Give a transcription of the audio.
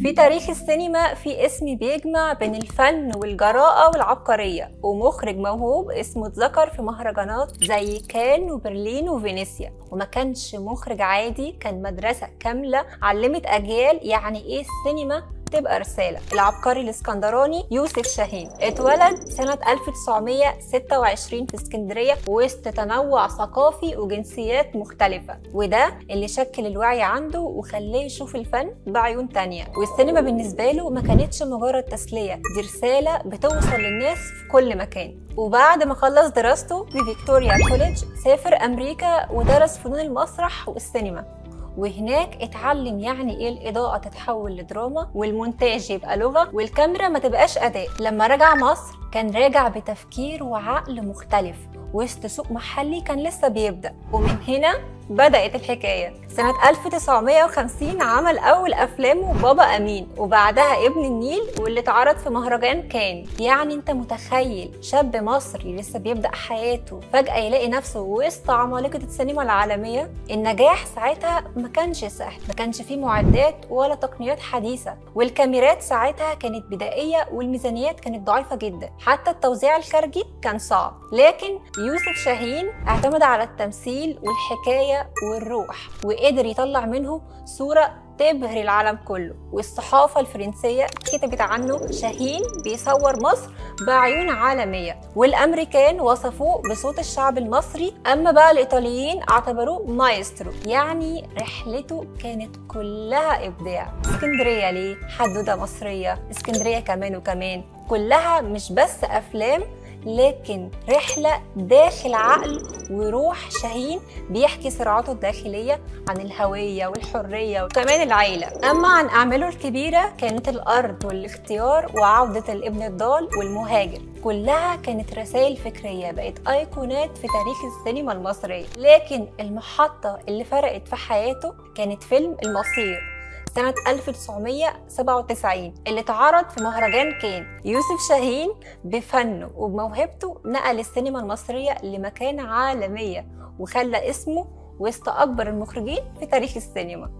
في تاريخ السينما في اسم بيجمع بين الفن والجراءة والعبقرية، ومخرج موهوب اسمه اتذكر في مهرجانات زي كان وبرلين وفينيسيا. وما كانش مخرج عادي، كان مدرسة كاملة علمت أجيال يعني إيه السينما تبقى رسالة. العبقري الاسكندراني يوسف شاهين اتولد سنة 1926 في اسكندرية وسط تنوع ثقافي وجنسيات مختلفة، وده اللي شكل الوعي عنده وخلاه يشوف الفن بعيون تانية. والسينما بالنسبة له ما كانتش مجرد تسلية، دي رسالة بتوصل للناس في كل مكان. وبعد ما خلص دراسته في فيكتوريا كوليدج سافر أمريكا ودرس فنون المسرح والسينما، وهناك اتعلم يعني ايه الإضاءة تتحول لدراما، والمونتاج يبقى لغة، والكاميرا ما تبقاش أداء. لما رجع مصر كان راجع بتفكير وعقل مختلف وسط سوق محلي كان لسه بيبدأ، ومن هنا بدأت الحكاية. سنة 1950 عمل أول أفلامه بابا أمين، وبعدها ابن النيل واللي اتعرض في مهرجان كان. يعني أنت متخيل شاب مصري لسه بيبدأ حياته فجأة يلاقي نفسه وسط عمالقة السينما العالمية؟ النجاح ساعتها ما كانش سهل، ما كانش فيه معدات ولا تقنيات حديثة، والكاميرات ساعتها كانت بدائية والميزانيات كانت ضعيفة جدا، حتى التوزيع الخارجي كان صعب. لكن يوسف شاهين اعتمد على التمثيل والحكاية والروح، وقدر يطلع منه صورة تبهر العالم كله. والصحافة الفرنسية كتبت عنه شاهين بيصور مصر بعيون عالمية، والأمريكان وصفوه بصوت الشعب المصري، أما بقى الإيطاليين اعتبروه مايسترو. يعني رحلته كانت كلها إبداع. اسكندرية ليه؟ حدودة مصرية، اسكندرية كمان وكمان، كلها مش بس أفلام، لكن رحلة داخل عقل وروح شاهين بيحكي صراعاته الداخلية عن الهوية والحرية وكمان العيلة. أما عن أعماله الكبيرة كانت الأرض والاختيار وعودة الابن الضال والمهاجر، كلها كانت رسائل فكرية بقت أيقونات في تاريخ السينما المصرية. لكن المحطة اللي فرقت في حياته كانت فيلم المصير سنة 1997 اللي اتعرض في مهرجان كان. يوسف شاهين بفنه وبموهبته نقل السينما المصرية لمكانة عالمية وخلى اسمه وسط أكبر المخرجين في تاريخ السينما.